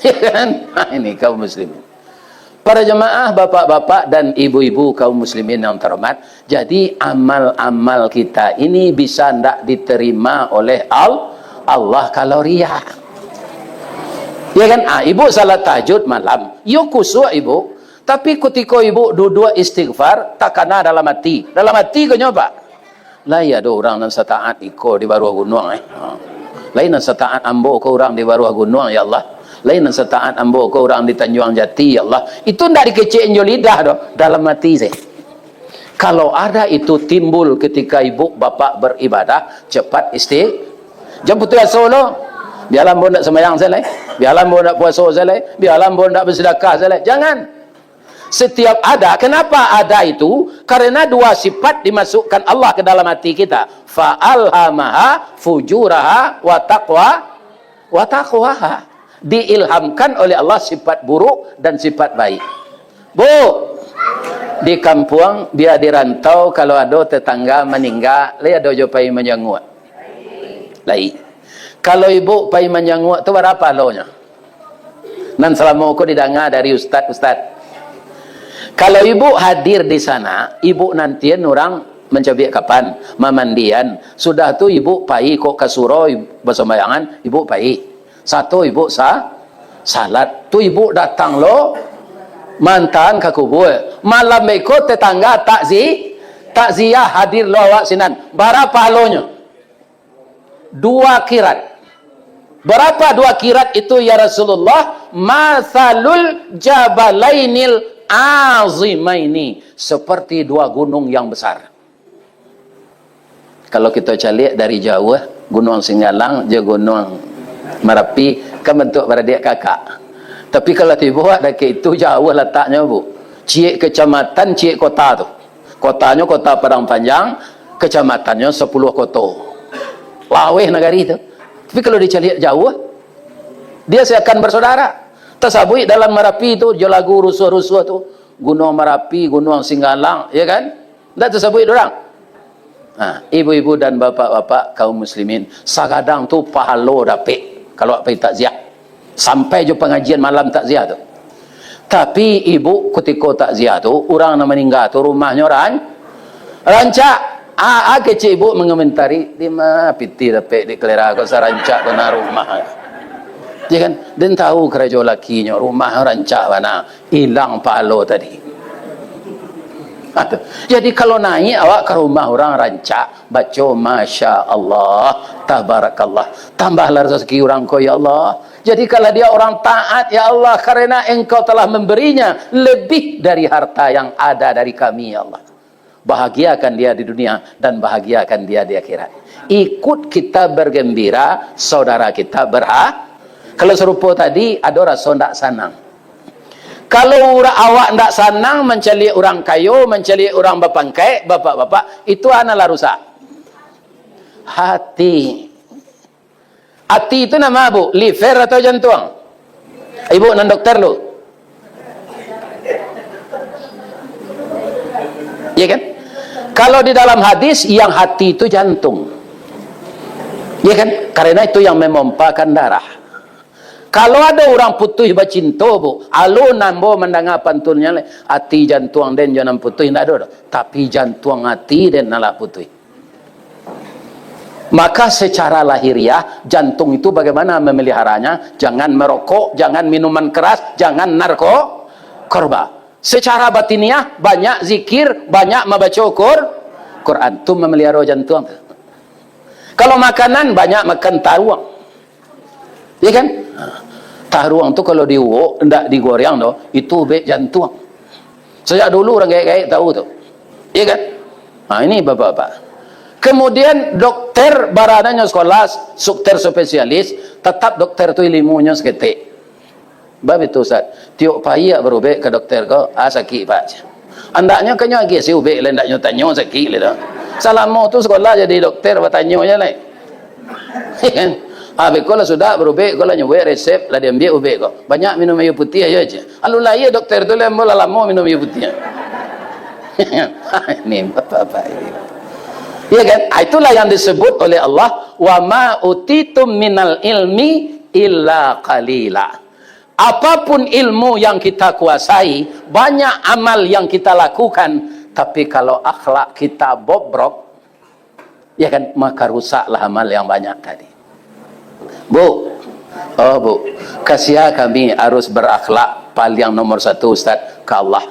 Kan? Ha, ini kaum muslimin. Para jemaah, bapak-bapak dan ibu-ibu kaum muslimin yang terhormat, jadi amal-amal kita ini bisa ndak diterima oleh Al-, Allah kalau riya. Ya kan? Ah, ibu salat tahajud malam. Yo khusyuk ibu. Tapi kutiko ibu duduak istighfar, takana dalam ati. Dalam ati ko nyo, Pak? Lai ado urang nan sataat iko di Baruah Gunuang, eh. Ha. Lai nan sataat ambo ko urang di Baruah Gunuang, ya Allah. Lai nan sataat ambo ko urang di Tanjuang Jati, ya Allah. Itu ndak dikecek jo lidah doh, dalam ati se. Kalau ada itu timbul ketika ibu bapak beribadah, cepat isti-, jan putuih aso lo. Bialah ambo ndak sembahyang se lai. Bialah ambo ndak puaso se lai. Bialah ambo ndak bersedekah se lai. Jangan. Setiap ada, kenapa ada itu? Karena dua sifat dimasukkan Allah ke dalam hati kita. Fa alhamaha fujuraha wa taqwa, wa taqwaha. Diilhamkan oleh Allah sifat buruk dan sifat baik. Bu, di kampuang, bia di rantau, kalau ado tetangga maningga, lai ado jo pai manjanguak? Lai. Kalau ibu pai manjanguak tu, bara pahalonyo? Nan salamo ko didanga dari ustad-ustad. Kalau ibu hadir di sana, ibu nantian urang mancabiak kapan, mamandian, sudah tu ibu pai kok ka surau, ibu basumbayangan, ibu pai. Sato ibu sa-, salat. Tu ibu datang lo, mantaan ka kubua. Malam beko tetangga takzi-, takziah hadir lo awak sinan. Bara pahalonyo? Dua kirat. Berapa dua kirat itu, ya Rasulullah? Masalul jabalainil azimaini, seperti dua gunung yang besar. Kalau kito caliak dari jauah, Gunuang Singgalang jo Gunuang Marapi kan bantuak baradiak kakak. Tapi kalau tibo dakek itu, jauah lataknyo, Bu. Ciek kecamatan, ciek kota tu. Kotanyo Kota Padang Panjang, kecamatannyo Sapuluah Koto. Laweh nagari tu. Tapi kalau dicaliak jauah, dia seakan bersaudara. Tasabuik dalam Marapi tu, jo lagu rusuah-rusuah tu. Gunuang Marapi, Gunuang Singgalang, ya kan? Ndak tasabuik dorang? Nah, ibu-ibu dan bapak-bapak kaum muslimin, sagadang tu pahalo dapek kalau pai takziah. Sampai jo pangajian malam takziah tu. Tapi ibu, kutiko takziah tu, urang nan maningga tu rumahnyo ran-, rancak. Ah, ah, kecek ibu mangomentari, "Dima pitih dapek di kalera ko sarancak bana rumah?" Ya kan? Den tahu karajo lakinyo, rumah rancak bana. Ilang pahalo tadi. Ha, tu. Jadi, kalau naik awak ka rumah urang rancak, baco Masya Allah, Tabarakallah. Tambahlah rezeki urang ko, ya Allah. Jadikanlah dia orang taat, ya Allah, karena Engkau telah memberinya lebih dari harta yang ada dari kami, ya Allah. Bahagiakan dia di dunia dan bahagiakan dia di akhirat. Ikut kita bergembira, saudara kita berha-, kalau sarupo tadi, ado raso ndak sanang. Kalau ura-, awak ndak sanang mancaliak urang kayo, mancaliak urang bapangkek, bapak-bapak, itu a nan lah rusak. Hati. Ati itu namo, Bu? Liver atau jantuang? Ibu nan dokter lu. Ya kan? Kalau di dalam hadis, yang hati itu jantung. Ya kan? Karena itu yang memompakan darah. Kalau ado urang putuih bacinto, Bu, alun ambo mandanga pantunnyo lai, ati jantuang den jo nan putuih, ndak ado doh. Tapi jantuang ati den nan lah putuih. Maka secara lahiriah, jantung itu bagaimana memeliharanya? Jangan merokok, jangan minuman keras, jangan narko-, korba. Secara batiniah, banyak zikir, banyak membaca Qur-, Quran. Tu memelihara jantung. Kalau makanan, banyak makan taruang. Ya kan? Taruang tu kalau diuwok, ndak digoreng doh, itu ubek jantuang. Sajak dulu urang gaek-gaek tahu tu. Ya kan? Ha, ini bapak-bapak. Kemudian dokter, barananyo sekolah, sukter spesialis, tetap dokter tu ilimunyo saketek. Bab itu, Ustaz. Tiok pai awak barubek ka dokter ko, ah, sakik, Pak. Andaknyo kanyo agiah si ubek lai, andaknyo tanyo sakik lai doh. Salamo tu sekolah jadi dokter, batanyo je lai. Ah, beko lah sudah barubek, ko lah nyubuik resep, lah diambiak ubek ko. Banyak minum aia putiah aja. Alun lahia dokter tu lai, ambo lah lamo minum aia putiah. Ini bapak-bapak ini. Ya kan? Ah, itulah yang disebut oleh Allah, "Wa ma utitum minal ilmi illa qalila." Apapun ilmu yang kita kuasai, banyak amal yang kita lakukan, tapi kalau akhlak kita bobrok, ya kan, maka rusaklah amal yang banyak tadi. Bu, Oh, Bu, kasihan kami harus berakhlak paling nomor satu, Ustaz, ka Allah.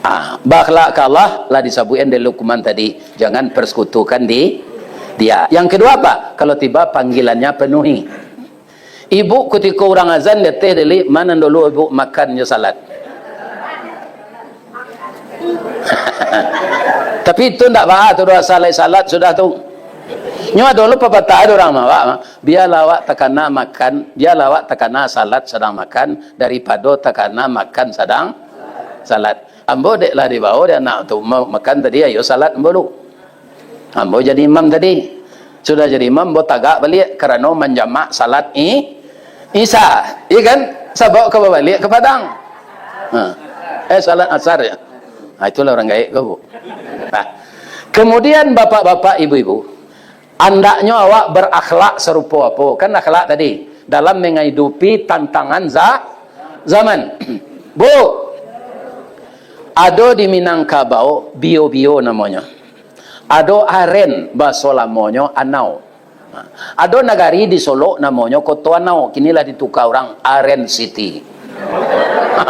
Ah, berakhlak ka Allah, lah disabuikan dek Luqman tadi, jangan persekutukan di Dia. Yang kedua apa? Kalau tiba panggilannya, penuhi. Ibu, kutiko urang azan di ateh, Deli, ma nan dulu ibu makan jo salat? Tapi itu ndak baa tu doh, asal lai salat sudah tu. Nyo ado lo papatah dek urang mah, Pak, bialah awak takana makan, bialah awak takana salat sadang makan, daripado takana makan sadang salat. Ambo dek lah dibao dek anak tu, ma-, makan tadi, ayo salat ambo lu. Ambo jadi imam tadi. Sudah jadi imam, ambo tagak baliak karano manjamak salat i-, Isya. Iya kan? Sabab ka babaliak ka Padang. Ha. Eh, salat Asar ya. Ha, itulah urang gaek ko, Bu. Nah. Kemudian bapak-bapak, ibu-ibu, andaknyo awak berakhlak sarupo apo? Kan akhlak tadi, dalam mangadupi tantangan za-, zaman. Bu, ado di Minangkabau, bio-bio namonyo. Ado aren, baso lamonyo Anau. Ado nagari di Solok namonyo Koto Anau, kini lah dituka urang Aren City.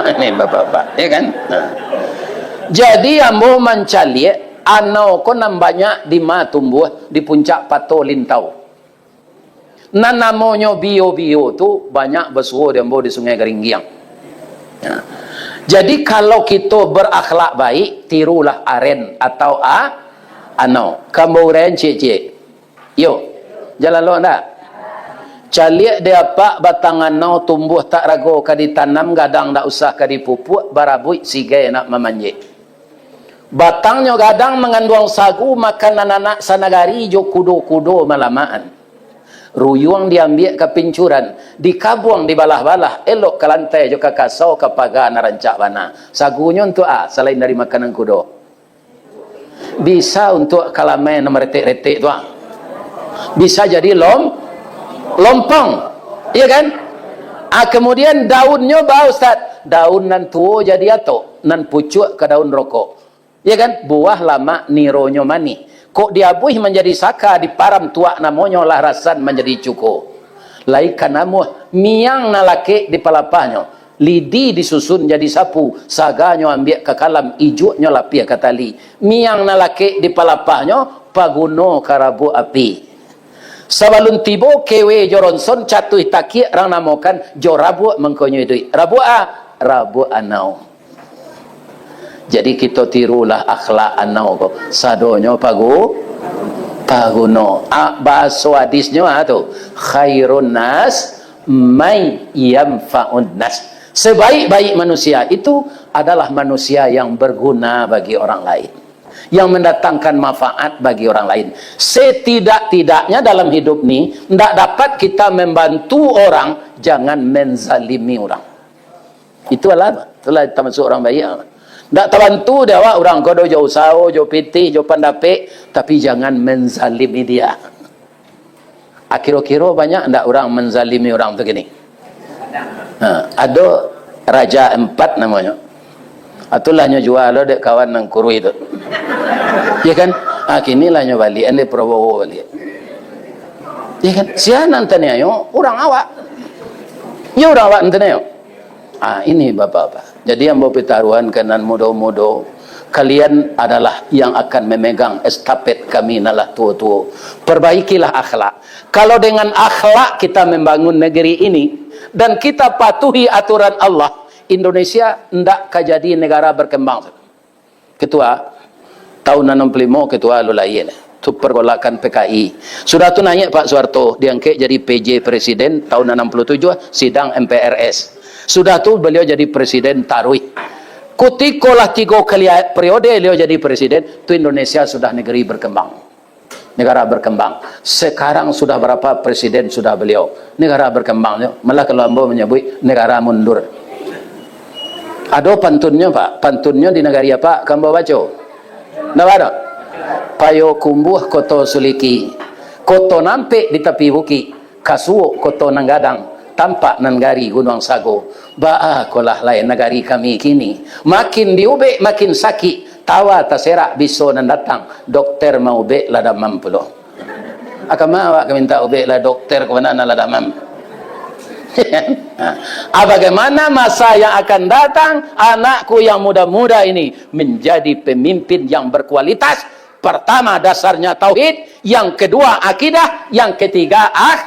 Ini bapak-bapak, ya kan? Nah. Jadi ambo mancaliak anau ko nan banyak di ma tumbuah di puncak Pato Lintau. Nan namonyo bio-bio tu banyak basuo di ambo di Sungai Garinggiang. Ya. Jadi, kalau kito berakhlak baik, tirulah aren atau a-, anau. Ka ambo uraian ciek-ciek. Yo, jan lalok ndak? Caliak di apak batang anau tumbuah tak rago ka ditanam, gadang ndak usah ka dipupuak, barabuik sigai nak mamanjek. Batangnyo gadang manganduang sagu, makanan anak sanagari jo kudo-kudo malamaan. Ruyuang diambiak ka pincuran, dikabuang dibalah-balah, elok ka lantai jo ka kasau, ka paga nan rancak bana. Sagunyo untuak a, salain dari makanan kudo? Bisa untuak kalamai nan maretek-retek tu, ah. Bisa jadi lom-, lompong. Iya kan? Ah, kemudian daunnyo ba, Ustaz. Daun nan tuo jadi atok, nan pucuak ka daun rokok. Iya kan? Buah lamak nironyo manih. Kok diabuih manjadi saka, diparam tuak namonyo, lah rasan manjadi cuko. Lai ka namuah, miang nan lakek di palapahnyo. Lidi disusun jadi sapu, saganyo ambiak ka kalam, ijuaknyo lapiah ka tali. Miang nan lakek di palapahnyo, paguno ka rabuak api. Sabalun tibo kewe jo ronson, catuih takiak rang namokan, jo rabuak mangkonyo iduik. Rabuak a? Rabuak anau. Jadi kito tirulah akhlak anau ko. Sadonyo pagu-, paguno. A, bahaso hadisnyo a tu, "Khairun nas may yanfa'un nas." Sebaik-baik manusia itu adalah manusia yang berguna bagi orang lain, yang mendatangkan manfaat bagi orang lain. Setidak-tidaknya dalam hidup ni, ndak dapat kita membantu orang, jangan menzalimi orang. Itulah, itulah tamasuk urang baiak. Ndak tabantu dek awak urang ko do jo usaho, jo pitih, jo pandapek, tapi jangan menzalimi dia. Akiro-kiro banyak ndak urang menzalimi urang tu kini? Ha, ado Raja Empat namonyo. Itulah nyo jua lo dek kawan nan kuruih tu. Ya kan? Ha, kini lah nyo baliak, ande Prabowo baliak. Ya kan? Sia nan taniayo, urang awak. Ya, urang awak nan taniayo. Ah, ini bapak-bapak. Jadi ambo pitaruhan ka nan mudo-mudo, kalian adalah yang akan memegang estafet kami nan lah tuo-tuo. Perbaikilah akhlak. Kalau dengan akhlak kita membangun negeri ini, dan kita patuhi aturan Allah, Indonesia ndak ka jadi negara berkembang. Ketua, tahun anam puluah limo ketua lo lahia, tu pergolakan P K I. Sudah tu naiak Pak Soeharto, diangkek jadi P J presiden, tahun anam puluah tujuah sidang M P R S. Sudah tu beliau jadi presiden taruih. Kutiko lah tigo kali periode beliau jadi presiden, tu Indonesia sudah negeri berkembang. Negara berkembang. Sekarang sudah berapa presiden sudah beliau? Negara berkembang tu. Malah kalau ambo manyabuik, negara mundur. Ado pantunnyo, Pak. Pantunnyo di nagari apo? Ka ambo baco. Ndak ado? Payokumbuah Koto Suliki. Koto nan ampek di tapi bukik. Kasuok Koto nan gadang, tampak nan gari Gunuang Sago. Baa kolah lai nagari kami kini. Makin diubek, makin sakik. Tawa taserak biso nan datang. Dokter maubek lah damam pulo. A kama awak ka mintak ubek lah dokter ko bana nan lah damam. Ah, bagaimana masa yang akan datang, anakku yang muda-muda ini menjadi pemimpin yang berkualitas? Pertama, dasarnya tauhid, yang kedua akidah, yang ketiga ak-,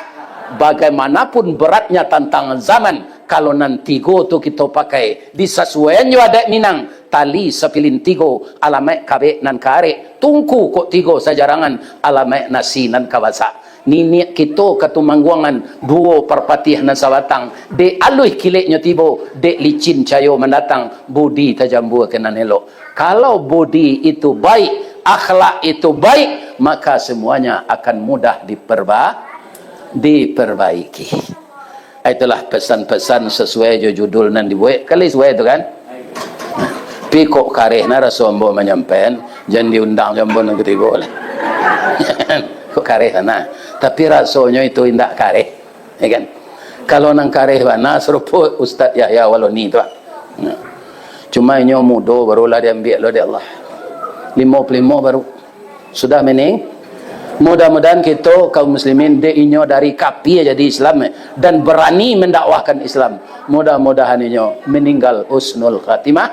bagaimanapun beratnya tantangan zaman, kalau nan tigo tu kito pakai, disasuaian jo adat Minang, tali sapilin tigo, alamaik kabek nan ka arek, tungku kok tigo sajarangan, alamaik nasi nan ka basak. Niniak kito Katumangguangan, duo Parpatiah nan sabatang, dek aluih kileknyo tibo, dek licin cayo mandatang, budi tajambua ka nan elok. Kalau budi itu baik, akhlak itu baik, maka semuanya akan mudah diperba-, diperbaiki. Itulah pesan-pesan sesuai jo judul nan dibuek. Kali sesuai tu kan? Tapi kok kareh na raso ambo manyampaian, jan diundang jo ambo nan katigo lah. Kok kareh sana. Tapi rasonyo itu indak kareh. Ya kan? Kalau nan kareh bana, sarupo Ustaz Yahya Waloni tu lah. Nah. Cuma inyo mudo, barulah diambiak lo dek Allah. Limo puluah limo baru. Sudah mening-, mudah-mudahan kito kaum muslimin, dek inyo dari kapia jadi Islam, eh, dan berani mendakwahkan Islam. Mudah-mudahan inyo meninggal husnul khatimah,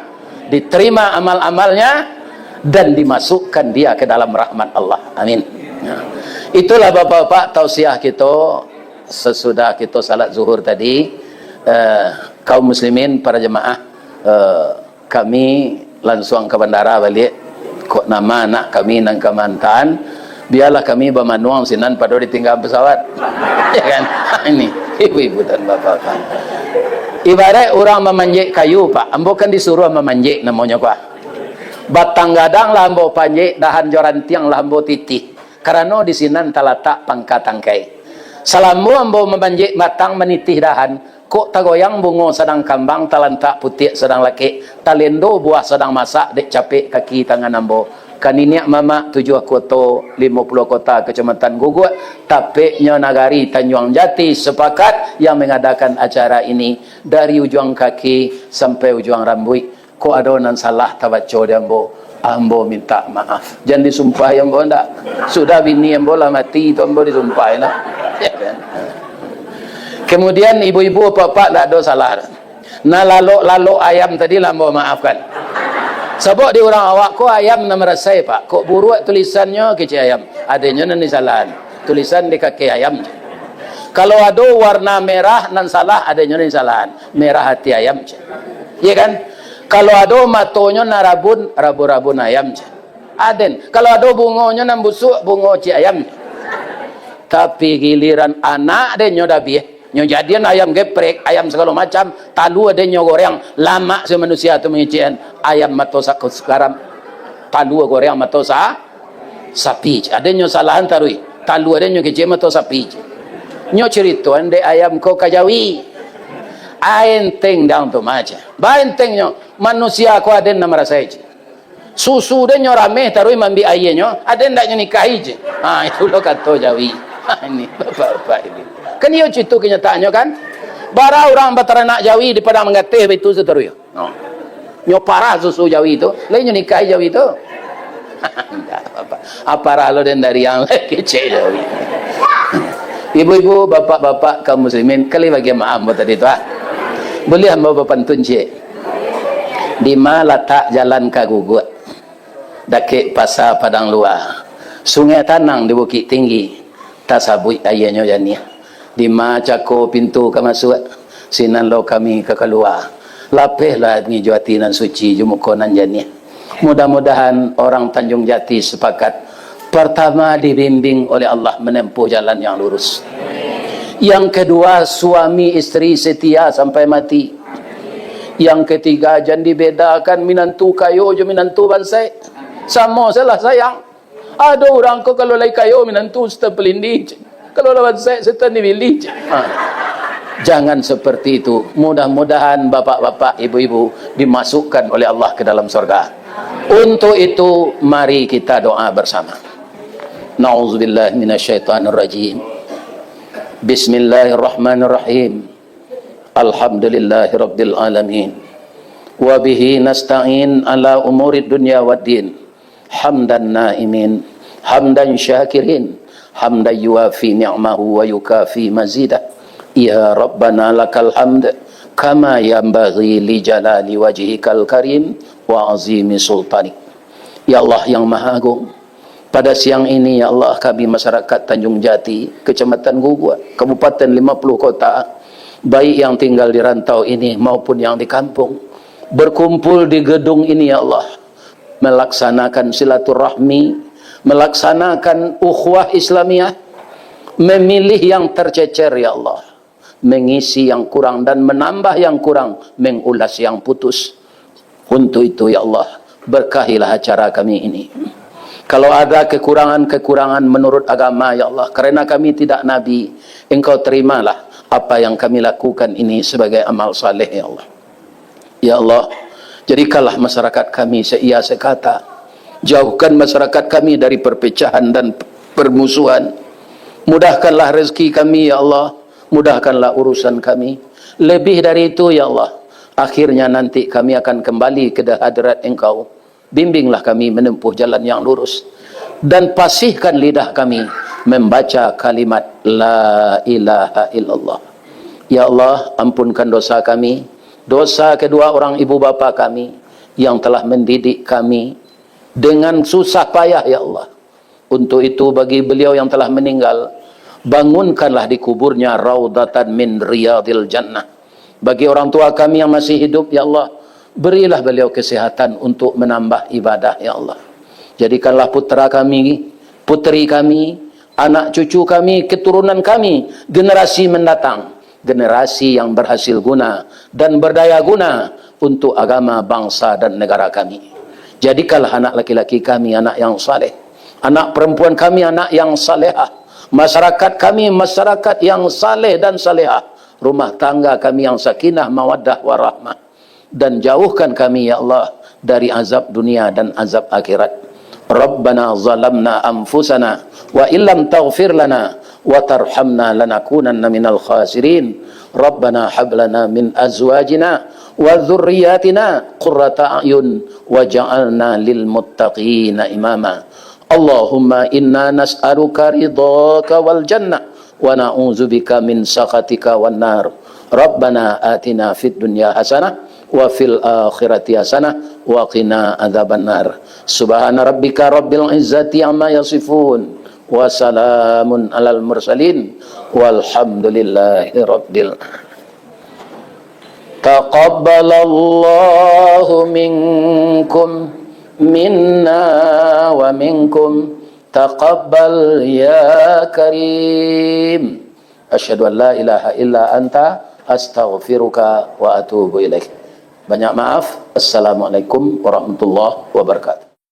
diterima amal-amalnya, dan dimasukkan dia ke dalam rahmat Allah. Amin. Nah. Itulah bapak-bapak tausiah kito sesudah kito salat zuhur tadi. Eh, kaum muslimin, para jemaah, eh, kami lansuang ka bandara baliak. Kok nama anak kami nan ka maanta, bialah kami bamanuang sinan pado ditinggaan pesawat. Ya kan? Ini, ibu-ibu dan bapak-bapak. Ibarat urang mamanjek kayu, Pak. Ambo kan disuruah mamanjek namonyo, Pak. Batang gadang lah ambo panjek, dahan jo rantiang lah ambo titih. Karano di sinan talatak pangka tangkai. Salamo ambo mamanjek batang, manitih dahan, kok tagoyang bungo sadang kambang, talantak putiak sadang lakek, talendo buah sadang masak dek capek kaki tangan ambo. Ka niniak mamak tujuah koto, limo puluah kota kacamatan guguak, tapeknyo nagari Tanjuang Jati, sepakat yang mengadakan acara ini dari ujuang kaki sampai ujuang rambuik. Kok ado nan salah tabaco di ambo, ambo mintak maaf. Jan disumpahi ambo ndak. Sudah bini ambo lah mati, tu ambo disumpahi lah. Ya kan? Kemudian ibu-ibu, apak-apak, ndak ado salah. Nah, lalok-lalok ayam tadi lah ambo maafkan. Sabab di urang awak ko ayam nan marasai, Pak. Kok buruak tulisannyo kecek ayam, adenyo nan disalahan. Tulisan di kaki ayam. Kalau ado warna merah nan salah, adenyo nan disalahan. Merah hati ayam, cek. Iya kan? Kalau ado matonyo nan rabun, rabun-rabun ayam, cek. Aden. Kalau ado bungonyo nan busuak, bungo cik ayam. Tapi giliran anak den nyo dabiah. Nyo jadian ayam geprek, ayam sagalo macam, talua den nyo goreng, lamak se manusia tu mangecekan, ayam mato sa-, karam. Talua goreng mato sa-, sapi. Aden nyo salahan taruih. Talua den nyo kecek mato sapi. Nyo caritoan dek ayam ko ka jawi. Enteng dang tu mah, cek. Ba enteng nyo, manusia ko aden nan marasai, cek. Susu den nyo rameh taruih maambiak aianyo, aden ndak nyo nikahi, cek. Ha, itu lo kato jawi. Ha, ini bapak-bapak ini. Kan iyo carito kenyataannyo kan? Bara urang bataranak jawi di Padang Manggateh baitu sataruih. No. Nyo parah susu jawi tu, lai nyo nikahi jawi tu. Indak apa-apa. Apa parah lo den dari yang kecek jawi. Ibu-ibu, bapak-bapak, kaum muslimin, kali bagian maaf ambo tadi tu, ah. Boleh ambo bapantun ciek? Di ma latak jalan ka Guguak? Dakek Pasa Padang Lua. Sungai Tanang di Bukik Tinggi, tasabuik aianyo janiah. Di ma cako pintu ka masuak, sinan lo kami ka kalua. Lapehlah ngijo ati nan suci jo muko nan janiah. Mudah-mudahan orang Tanjung Jati sepakat, pertama dibimbing oleh Allah menempuh jalan yang lurus. Yang kedua, suami isteri setia sampai mati. Yang ketiga, jan dibedakan minantu kayo jo minantu bansaik. Samo salah sayang. Ado urang ko kalau lai kayo minantu setan palindih, cek. Kalau lah bansaik setan dibilih, cek. Ha. Jangan seperti itu. Mudah-mudahan bapak-bapak, ibu-ibu dimasukkan oleh Allah ke dalam surga. Untuk itu, mari kita doa bersama. Na'udzubillah minasyaitonirrajim. Bismillahirrahmanirrahim. Alhamdulillahirabbil alamin. Wa bihi nasta'in ala umurid dunya waddin. Hamdan na'imin, hamdan syakirin, hamdan yuwafi ni'mahu wa yukafi mazidah. Ya Rabbana lakal hamd, kama yanbaghi li jalali wajhikal karim wa azimi sultanik. Ya Allah yang Maha Agung, pada siang ini, ya Allah, kami masyarakat Tanjung Jati, Kecamatan Guguak, Kabupaten Lima Puluh Kota, baik yang tinggal di rantau ini maupun yang di kampung, berkumpul di gedung ini, ya Allah, melaksanakan silaturahmi, melaksanakan ukhuwah Islamiyah, memilih yang tercecer, ya Allah, mengisi yang kurang dan menambah yang kurang, mengulas yang putus. Untuk itu, ya Allah, berkahilah acara kami ini. Kalau ada kekurangan-kekurangan menurut agama, ya Allah, karena kami tidak nabi, Engkau terimalah apa yang kami lakukan ini sebagai amal saleh, ya Allah. Ya Allah, jadikanlah masyarakat kami seiya sekata. Jauhkan masyarakat kami dari perpecahan dan permusuhan. Mudahkanlah rezeki kami, ya Allah. Mudahkanlah urusan kami. Lebih dari itu, ya Allah, akhirnya nanti kami akan kembali ke hadirat Engkau. Bimbinglah kami menempuh jalan yang lurus. Dan pasihkan lidah kami membaca kalimat La ilaha illallah. Ya Allah, ampunkan dosa kami, dosa kedua orang ibu bapa kami yang telah mendidik kami dengan susah payah, ya Allah. Untuk itu, bagi beliau yang telah meninggal, bangunkanlah di kuburnya raudatan min riyadil jannah. Bagi orang tua kami yang masih hidup, ya Allah, berilah beliau kesehatan untuk menambah ibadah, ya Allah. Jadikanlah putra kami, puteri kami, anak cucu kami, keturunan kami, generasi mendatang, generasi yang berhasil guna dan berdaya guna untuk agama, bangsa, dan negara kami. Jadikanlah anak laki-laki kami anak yang saleh, anak perempuan kami anak yang salehah, masyarakat kami masyarakat yang saleh dan salehah, rumah tangga kami yang sakinah, mawaddah, warahmah, dan jauhkan kami, ya Allah, dari azab dunia dan azab akhirat. Rabbana zalamna anfusana wa illam taghfir lana wa tarhamna lanakunanna minal khasirin. Rabbana hab lana min azwajina wa dzurriyyatina qurrata a'yun waj'alna lil muttaqina imama. Allahumma inna nas'aluka ridhaka wal jannah wa na'udzubika min sakhatika wan nar. Rabbana atina fid dunya hasanah wa fil akhirati hasanah wa qina adzabannar. Subhana rabbika rabbil izzati amma yasifun. Wa salamun alal mursalin. Walhamdulillahi rabbil alamin. Taqabbalallahu minkum, minna wa minkum. Taqabbal ya karim. Asyhadu an la ilaha illa anta, astaghfiruka wa atubu ilaik. Banyak maaf. Assalamualaikum warahmatullahi wabarakatuh.